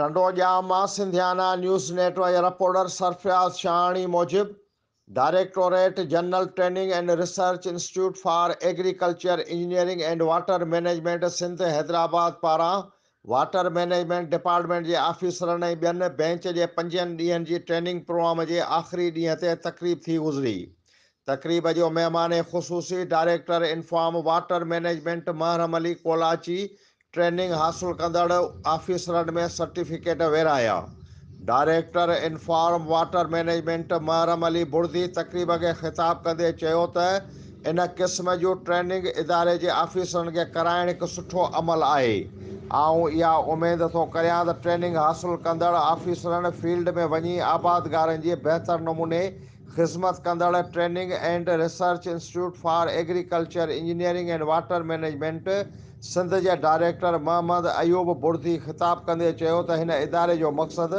ٽنڊوڄام مان Sindhiana news net work جي reporter Sarfaraz Shahani موجب directorate general training and research institute for agriculture engineering and water management Sindh Hyderabad پاران water management department جي آفيسرن ۽ ٻين بئنچ جي پنجين ڏينهن جي ٽريننگ پروگرام جي آخري ڏينهن تي تقريب ٿي گذري. تقريب جو مهمان خصوصي director inform water management Muharram Ali Kolachi training حاصل ڪندڙ آفيسرن ۾ سرٽيفڪيٽ ورهايا. Director inform water management Muharram Ali Burdi تقريب کي خطاب ڪندي چيو ته ان قسم جون ٽريننگ اداري جي آفيسرن کي ڪرائڻ هڪ سٺو عمل آهي. آئون اها اميد ٿو ڪريان ته ٽريننگ حاصل ڪندڙ آفيسرن فيلڊ ۾ وڃي آبادگارن جي بهتر نموني خذمت ڪندڙ training and research institute for agriculture engineering and water management Sindh جي ڊائريڪٽر محمد ايوب بڙدي خطاب ڪندي چيو ته هن اداري جو مقصد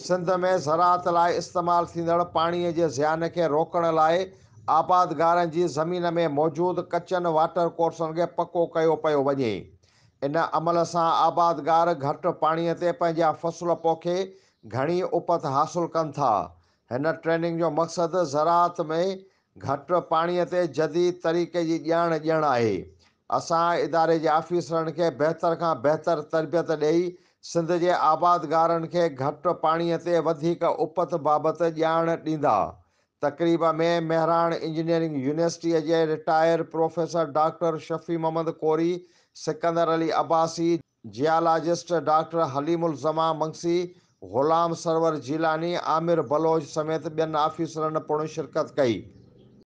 سنڌ ۾ زراعت لاء استعمال ٿيندڙ پاڻي جي زيان کي روڪڻ لاء آبادگارن جي زمين ۾ موجود ڪچن واٽر ڪورسن کي پڪو ڪيو پيو وڃي ان عمل سان آبادگار گهٽ پاڻي تي پنهنجا فصل پوکي گهڻي اپت حاصل ڪن ٿا. هن ٽريننگ جو مقصد زراعت ۾ گهٽ پاڻي تي جديد طريقي جي ڄاڻ ڏيڻ آهي. اسان اداري جي آفيسرن کي بهتر کان بهتر تربيت ڏئي سنڌ جي آبادگارن کي گهٽ پاڻي تي وڌيڪ اپت بابت ڄاڻ ڏيندا. تقريب ۾ مهراڻ انجنيئرنگ يونيورسٽيء جي retire professor doctor Shafi Muhammad Kori, Sikandar Ali Abbasi, geologist doctor Haleem Uzzaman Mangsi, Ghulam Sarwar Jilani, Amir Baloch سميت ٻين آفيسرن پڻ شرڪت ڪئي.